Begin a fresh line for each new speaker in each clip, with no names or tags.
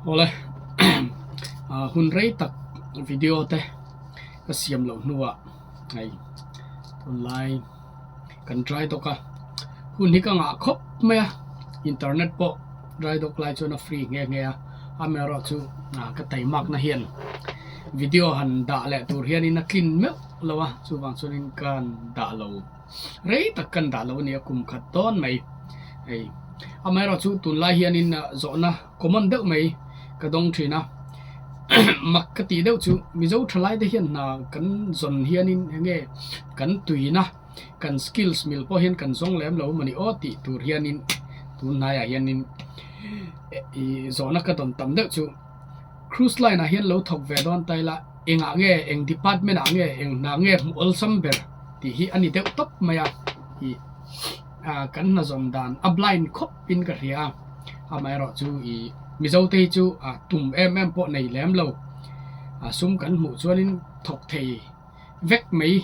Awle hun rei tak video te ka siam loh hnuah hei tunlai kan dry dawk a hun hi ka ngah khawp mai a internet pawh dry dawk lai chuan a free nghe nghe a amaherawhchu ka taimakna hian video han dah leh tur hianin a tlin meuh lo a chuvang chuanin ka han dah lo. Rei tak kan dah lo a nia kum khat dawn mai hei amaherawhchu tunlai hianin zawhna common deuh mai ka dawng thin a mak ka tih deuh chu Mizo thalai te hian hna kan zawn hianin enge kan tuina kan skills mil pawh hian kan zawng lem lo mawni aw tih tur hianin tun hnaiah hianin ih zawhna ka dawn tam deuh chu. Cruise line ah hian lo thawk ve dawn ta ila engah nge eng department ah nge eng hna nge hmuh awlsam ber tih hi a ni deuh tawp mai a ih ah kan hna zawm dan a blind khawp in ka hria a amaherawh chu ih Mizo te hi chu ah tum em em pawh nei lem lo ah sum kan hmuh chuanin thawk thei vek mai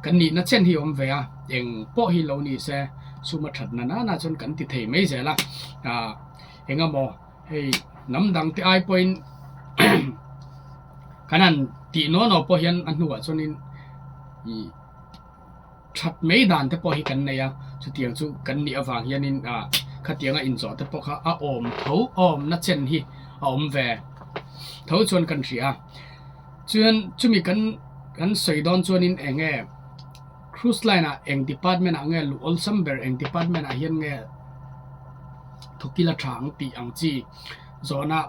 kan nihna chen hi a awm ve a eng pawh hi lo ni se sum a that na nana chuan kan ti thei mai zel a ah engemaw. Hei hnam dang te ai pawhin kan han tih nawn aw pawh hian a hnuah chuanin ih that mai dan te pawh hi kan nei a chutiang chu kan nih avang hianin ah khatianga inzawh te pawh kha a awm tho a awmna chen hi a awm ve tho chuan kan hria a chuan chumi kan kan sawi dawn chuanin eng nge cruise line ah eng department ah nge luh awlsam ber eng department ah hian nge. Thawkila tha ang tih ang chi zawhna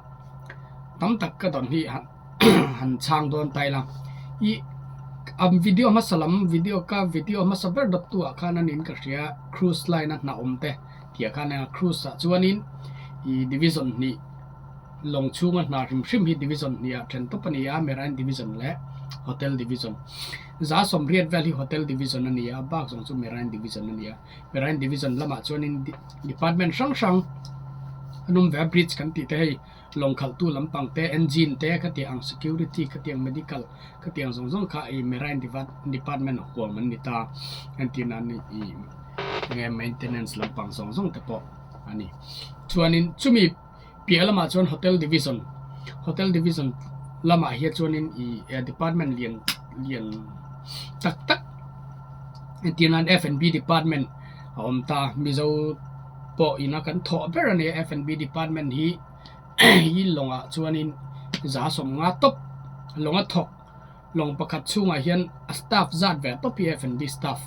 tam tak ka dawn hi han chhang dawn ta ila ih a video hmasa lam video ka video hmasa ber dawt tu ah khan a niin ka hria cruise line a hna awm te tih ah khan a cruise ah chuanin ih division hnih lawng chhunga hna hrim hrim hi division hnih ah then tawp a ni a marine division leh hotel division za sawmriat vel hi hotel division a ni a bak zawng chu marine division a ni a. Marine Division lamah chuanin department hrang hrang an awm ve a bridge kan tih te hei lawng khalhtu lampang te engine te khatiang ang security khatiang medical khatiang zawng zawng kha ih Marine department huam an ni ta entir nan ih enge maintenance lampang zawng zawng te pawh a ni chuanin chumi piah lamah chuan hotel division hotel division lamah hian chuanin ih department lian lian tak tak entir nan F and B department a awm ta mizo pawh ina kan thawh ber a ni a F and B department hi hi lawngah chuanin 150 tawp lawng a thawk. Lawng pakhat chhungah hian a staff zat ve tawp hi F&B staff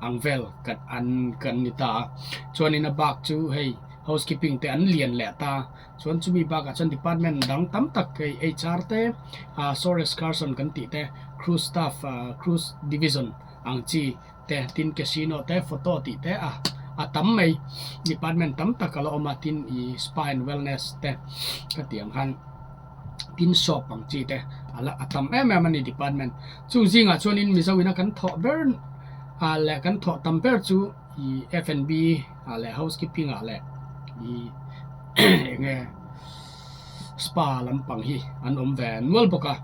ang vel kan an kan ni ta a, chuanin a bak chu hei housekeeping te an lian leh ta, chuan chumi bakah chuan department dang tam tak hei HR te ah shore excursion kan tih te cruise staff ah cruise division ang chi te tin casino te photo tih te a a tam mai department tam tak a la awm a tin ih spa and wellness te ka tih ang khan. Tin shop ang chi te a la a tam em em a ni department chung zingah chuanin Mizo ina kan thawh ber ah leh kan thawh tam ber chu ih F and B ah leh housekeeping ah leh ih eng nge spa lampang hi an awm ve nual bawk a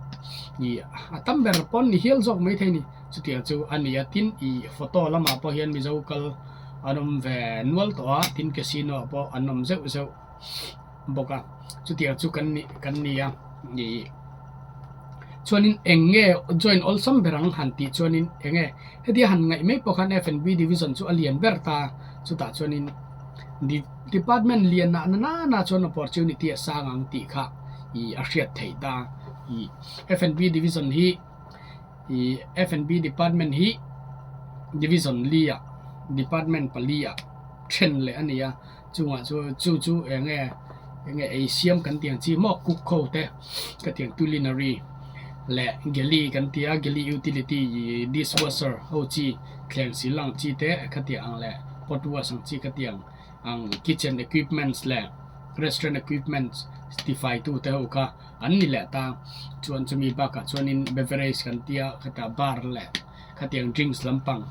ih a tam ber pawn ni hial zawk maithei a ni chutiang chu a ni a tin ih photo lamah pawh hian Mizo kal an awm ve nual tawh a tin casino ah pawh an awm zeuh zeuh. bawk a chutiang chu kan nih kan ni a ih chuanin eng nge join awlsam ber ang han tih chuanin eng nge hetia han ngaih mai pawh khan F and B division chu a lian ber ta chutah chuanin department lian ah na nana chuan opportunity a sang ang tih kha ih a hriat theih ta ih F and B division hi ih F and B department hi division li ah department pali ah then leh a ni a. Chungah chu chu chu eng nge eng nge ei siam kan tih ang chi maw cook ho te ka tih ang culinary leh galley kan tih a galley utility ih dishwasher ho chi thleng sil ang chi te ka tih ang leh pot wash ang chi ka tih ang ang kitchen equipments leh restaurant equipments tifai tu te ho kha an ni leh ta chuan chumi bakah chuanin beverage kan tih a khata bar leh. Khatiang drinks lampang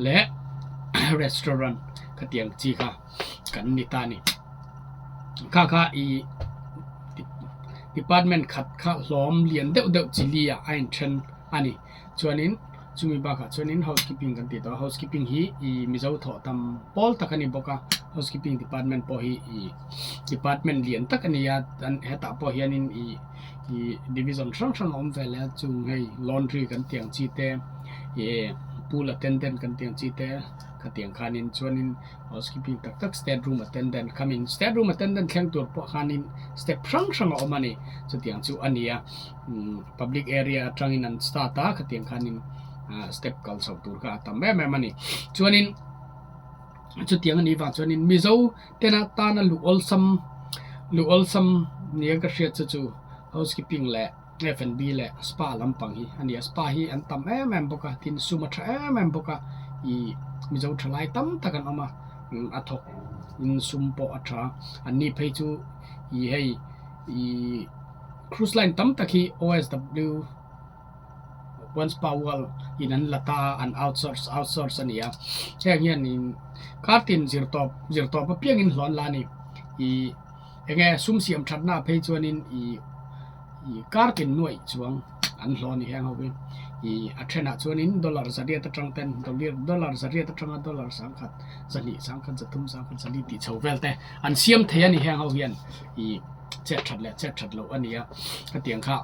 leh restaurant khatiang chi kha kan ni ta a ni. Kha kha ih department khat kha hlawm lian deuh deuh chi li ah a inthen a ni. Chuanin. Chumi bakah chuanin housekeeping kan tih tawh a, housekeeping hi ih Mizo thawh tam pawl tak a ni bawk a, housekeeping department pawh hi ih department lian tak a ni a, hetah pawh hianin ih ih division hrang hrang a awm ve leh a chung hei laundry kan tih ang chi te ih pool attendant kan tih ang chi te khatiang khanin chuanin housekeeping tak tak state room attendant khamin state room attendant thleng tur pawh khanin step hrang hrang a awm a ni chutiang chu a ni a umm public area atangin an start a khatiang khanin ah step kal chho tur kha a tam em em a ni chuanin chutiang a nih vang chuanin mizo tena tana luh awlsam luh awlsam nia ka hriat chu chu housekeeping leh F&B leh spa lampang hi a ni a spa hi an tam em em bawk a tin sum a tha em em bawk a ih mizo tha lai tam tak an awm a a thawk in sum pawh a tha an ni phei chu ih hei ih cruise line tam tak hi O_S_W one spa world in an la ta a an outsource outsource a ni a heng hian in kar tin zir tawp zir tawp apiangin hlawh an la a ni ih eng nge sum siam thatna phei chuanin ih ih kar tin nuaih chuang an hlawh a ni heng ho hi ih a thenah chuanin dollar zariat atang ten dollar zariat atanga dollar sangkhat zahnih sangkhat zathum sangkhat zali tih chho vel te an siam thei a ni heng ho hian ih chet that leh chet that loh a ni a khatiang kha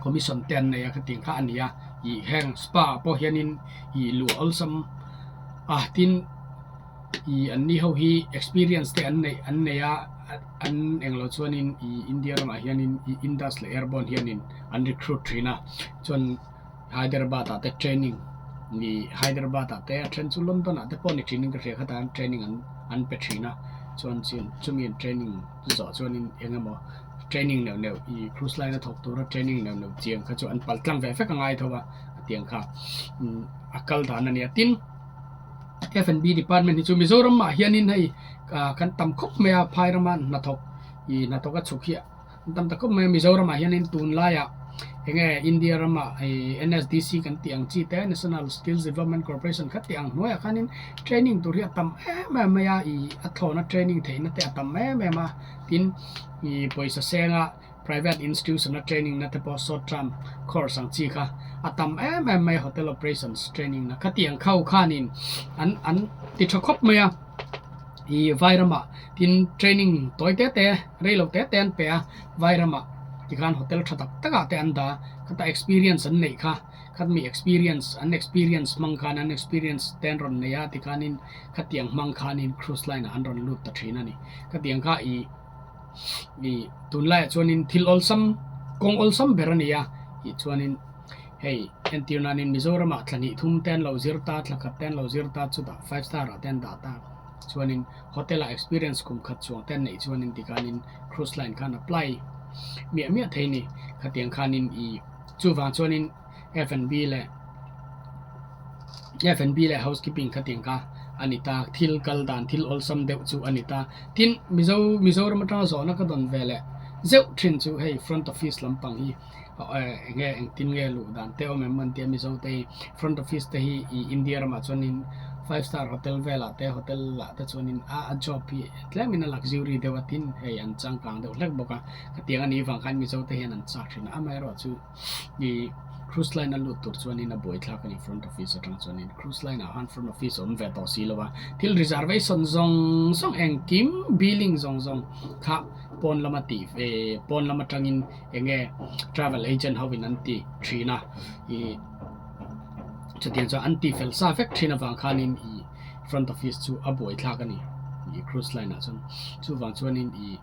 commission te an nei a khatiang kha a ni a ih heng spa ah pawh hianin ih luah awlsam a tin ih an ni ho hi experience te an neih an nei a an englo chuanin ih India ramah hianin ih Indus leh Airborne hianin an recruit thin a chuan Hyderabad ah te training ih Hyderabad ah te a then chu London ah te pawh ni thin in ka hria khatah training an an pe thin a chuan chumi an training zawh chuanin eng emaw training neuh neuh ih cruise line a thawk tura training neuh neuh chiang kha chu an pal tlang ve vek a ngai tho a a tiang kha a kal dan a nia tin F&B department hi chu Mizoram ah hianin hei ah kan tam khawp mai a phai rama hnathawk ih hnathawk a chhuk hi an tam ta khawp mai a Mizoram ah hianin tunlaiah eng nge India ramah ih N_S_D_C kan tih ang chi te National Skills Development Corporation kha tih ang hnuaiah khanin training tur hi a tam em em mai a ih a thlawna training theihna te a tam em em a tin ih pawisa senga Private institution a training na te pawh short term course ang chi kha a tam em em mai hotel operations training na khatiang kho khanin an an ti tha khawp mai a ih vai ramah tin training tawi te te rei lo te te an pe a vai ramah tikhan hotel tha tak tak ah te an dah a khata experience an neih kha khatmi experience an experience hmang khan an experience te an rawn nei a tikhanin khatiang hmang khanin cruise line ah an rawn lut ta thin a ni khatiang kha ih. Ih tunlaiah chuanin thil awlsam kawng awlsam ber a ni a tih chuanin hei entir nanin Mizoramah thla hnih thum te an lo zir ta thla khat te an lo zir ta chutah five star ah te an dah ta chuanin hotel ah experience kum khat chuang te an neih chuanin tikhanin cruise line khan apply miah miah thei a ni khatiang khanin ih chuvang chuanin F&B leh F&B leh housekeeping kha tiang kha a ni ta thil kal dan thil awlsam deuh chu a ni ta tin Mizo Mizoram atanga zawhna ka dawn ve leh zeuh thin chu hei front office lampang hi eng nge engtin nge luh dan te awm em an tia Mizo te hi front office te hi ih India ramah chuanin five star hotel velah te hotel ah te chuanin a a job hi tlemin a luxury deuh a tin hei an changkang deuh hlek bawk a khatiang a nih vang khan Mizo te hian an chak thin a amaherawhchu Ih cruise line a lut tur chuanin a buai thlak a ni front office atang chuanin cruise line ah khan front office a awm ve tawh si lo a thil reservation zawng zawng engkim billing zawng zawng kha pawn lama tih ve pawn lam atangin eng nge travel agent ho in an ti thin a ih chutiang chuan an tih fel sa vek thin avang khanin ih front office chu a buai thlak a ni ih cruise line ah chuan chuvang chuanin ih.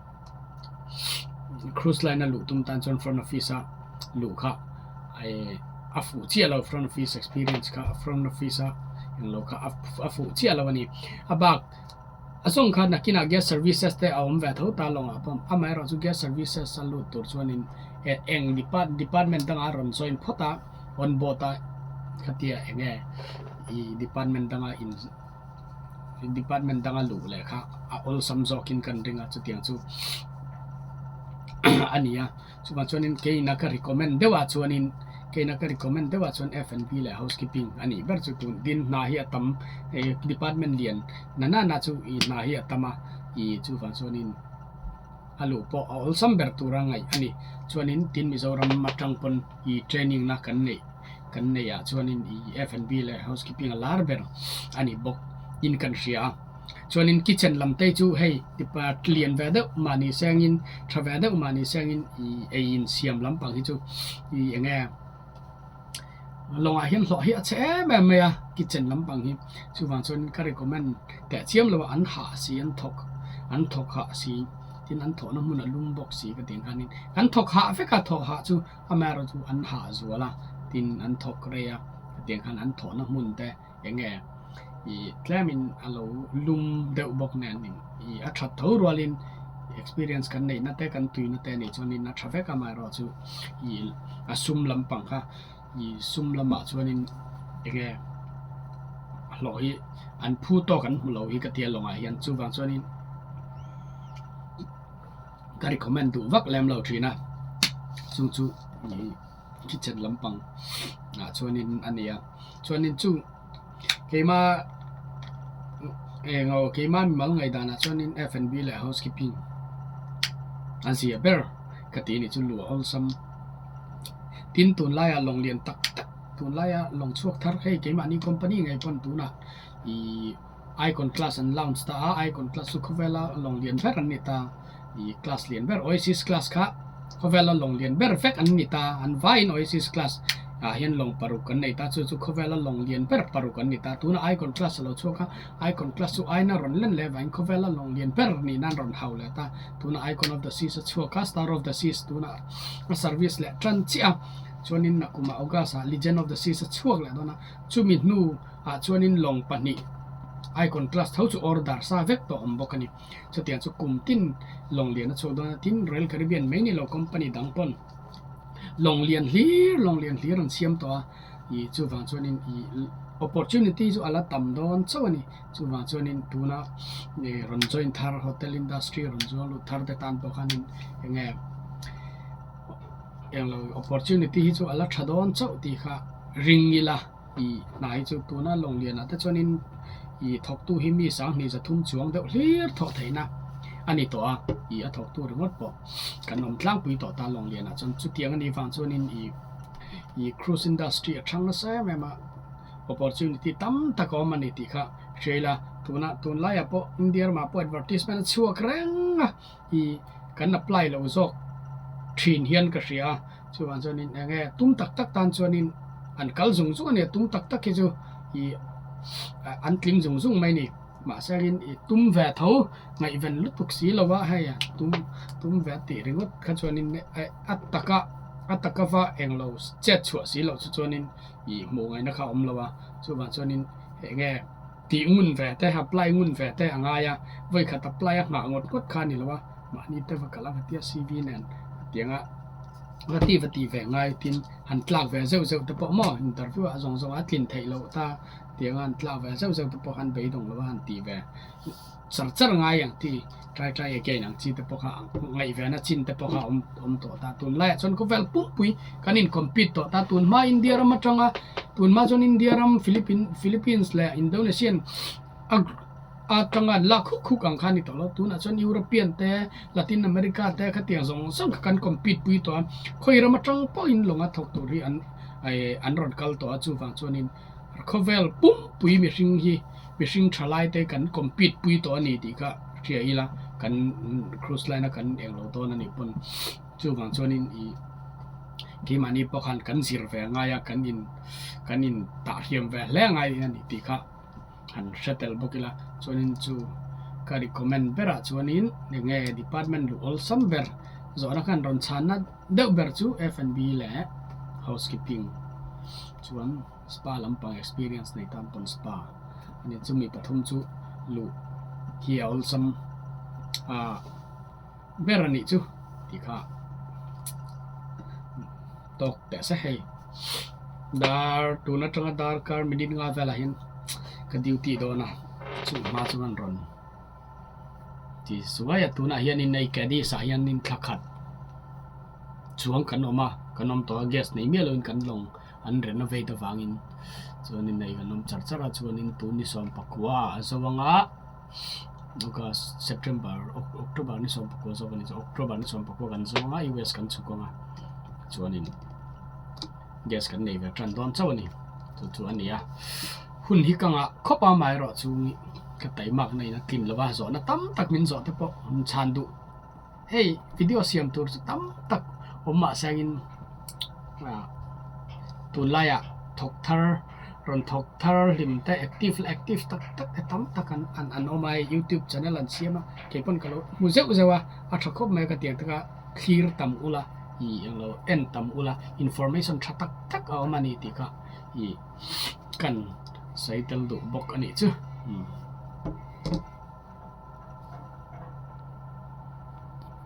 Cruise line a luh tum tan chuan front office a luh kha eh a fuh chiah lo front office experience kha front office a englo kha a fuh chiah lo a ni a bak a zawng kha nakinah guest services te a awm ve tho ta lawngah pawh amaherawh chu guest services a lut tur chuanin eh eng department dangah a rawn join phawt a on board a khatia eng nge ih department danga in. Department danga luh leh kha a awlsam zawkin kan ring a chutiang chu a ni a chuvang chuanin keina ka recommend deuhah chuanin keina ka recommend deuhah chuan F&B leh housekeeping a nih ber chu tun din hna hi a tam eh department lian na nana chu ih hna hi a tam a ih chuvang chuanin a luh pawh a awlsam ber tura ngaih a ni chuanin tin Mizoram atang pawn ih training na kan neih. kan neih ah chuanin ih F&B leh housekeeping a lar ber a ni bawk in kan hria a chuanin kitchen lam te chu hei depart lian ve deuh mahni sengin tha ve deuh mahni sengin ih ei in siam lampang hi chu ih eng nge lawngah hian hlawh hi a chhe em em mai a kitchen lampang hi chuvang chuan ka recommend teh chiam lo a an hah si an thawk an thawk hah si tin an thawhna hmun a lum bawk si ka tih ang khanin kan thawk hah vek a thawh hah chu amaherawh chu an hah zual a tin an thawk rei a hetiang khan an thawhna hmun te eng nge ih tlemin a lo lum deuh bawk nen ih a that tho rualin experience kan neihna te kan tuina te anih chuanin a tha vek a amaherawh chu ih a sum lampang kha ih sum lamah chuanin eng nge hlawh hi an phu tawk an hmu lo hi ka tia lawngah hian chuvang chuanin. Ka recommend duh vak lem lo thin a, chu chu ih kitchen lampang ah chuanin a ni a, chuanin chu keima eng aw keima mimal ngaihdanah chuanin F&B leh housekeeping a zia ber ka ti a ni chu luah awlsam tin tunlaiah lawng lian tak tak tunlaia lawng chhuak thar hei keimahni company ngei pawn tunah ih. Icon class an launch ta a, Icon class chu khawvela lawng lian ber an ni ta, ih class lian ber Oasis class kha khawvela lawng lian ber vek an ni ta, an vaiin Oasis class ah hian lawng paruk an nei ta, chu chu khawvela lawng lian ber paruk an ni ta, tunah Icon class a lo chhuak a, Icon class chu aina rawn len leh vangin khawvela lawng lian ber nih nan rawn hau leh ta, tunah Icon of the Seas a chhuak a, Star of the Seas tunah a service leh tan chiah a, chuanin nakumah August ah Legend of the Seas a chhuak leh dawn a, chumi hnu. ah chuanin lawng pahnih icon class tho chu order sa vek tawh awm bawk a ni. Chutiang chu kum tin lawng lian a chhuak dawn a, tin Royal Caribbean mai ni lo company dang pawn lawng lian hlir lawng lian hlir an siam tawh a, ih chuvang chuanin ih opportunity chu a la tam dawn chauh a ni. Chuvang chuanin tuna ih rawn join thar hotel industry rawn zuang lut thar te tan pawh khanin eng nge englo opportunity hi chu a la tha dawn chauh tih kha ring ila. Ih hna hi chu tuna lawng lianah te chuanin ih thawktu hi mi sanghnih zathum chuang deuh hlir thawh theihna a ni tawh a, ih a thawktu ringawt pawh kan awm tlangpui tawh ta lawng lianah chuan chutiang a nih vang chuanin ih ih cruise industry a thang nasa em em a, opportunity tam tak a awm a ni tih kha hria ila tuna tunlaiah pawh India ramah pawh advertisement a chhuak reng a ih kan apply loh zawk thin hian ka hria a. Chuvang chuanin eng nge tum tak tak tan chuanin an kal zung zung a ni a, tum tak tak hi chu ih an tling zung zung mai a ni. Mahse angin ih tum ve tho ngaihven lutuk si lo a hei a tum tum ve tih ringawt kha chuanin a taka a taka va englo chet chhuah si loh chu chuanin ih hmuh ngaihna kha a awm lo a, chuvang chuanin eng nge tih ngun ve te apply ngun ve te a ngai a, vawikhat apply a nghah ngawt ngawt kha a ni lo a, mahni te va kal a va tia C_V nen tianga va ti va ti ve ngai tin han tlak ve zeuh zeuh te pawh maw interview ah zawng zawng a tlin theih loh ta tianga han tlak ve zeuh zeuh te pawh khan beidawng lo a han tih ve char char ngai ang ti try try again ang chi te pawh kha ngaih ve na chin te pawh kha awm awm tawh ta tunlaiah chuan khawvel pumpui kan in compete tawh ta tunhma India ram atanga tunhma chuan India ram Philippines Philippines leh Indonesian a atanga an lak khuk khuk ang kha a ni tawh lo. Tunah chuan European te, Latin America te khatiang zawng zawng kha kan compete pui tawh a, khawi ram atang pawhin lawnga thawk tur hi an eh an rawn kal tawh a, chuvang chuanin khawvel pumpui mihring hi mihring tha lai te kan compete pui tawh a ni tih kha hria ila kan cruise line a kan eng lo dawn a nih pawn chuvang chuanin ih keimahni pawh khan kan zir ve a ngai a, kan in kan in tah hriam ve hle a ngai a ni tih kha. Han hre tel bawk ila chuanin chu ka recommend berah chuanin eng nge department luh awlsam ber zawhna khan rawn chhanna deuh ber chu F&B leh housekeeping chuan spa lampang experience nei tan pawn spa a ni chumi pathum chu luh hi a awlsam ah ber a nih chu tih kha tawk teh se hei dar tun atanga darkar minute nga velah hian ka duty dawn a chu hma chuan rawn ti zuai a tunah hianin hei Cadiz ah hianin thla khat chuang kan awm a kan awm tawh a gas nei miah loin kan lawng an renovate avangin chuanin hei kan awm char char a chuanin tun ni 19 ah a zo anga. August, September, October ni 19 zawk a ni chu October ni 19 kan zawng a US kan chhuk ang a chuanin. Gas kan nei ve tan dawn chauh a ni. Chu chu a ni a. Hun hi ka ngah khawp a amaherawh chu ka taimak na in a tlin lo a, zawhna tam tak min zawh te pawh hun chhan duh. Hei video siam tur chu tam tak awm mah sengin ah tunlaiah thawk thar rawn thawk thar hlim te active leh active tak tak te tam tak an an an awm a hei youtube channel an siam a kei pawn ka lo hmu zeuh zeuh a a tha khawp mai a ka tiang taka thlir tam ula ih englo en tam ula information tha tak tak a awm a ni tih kha ih kan sawi tel duh bawk a nih chu.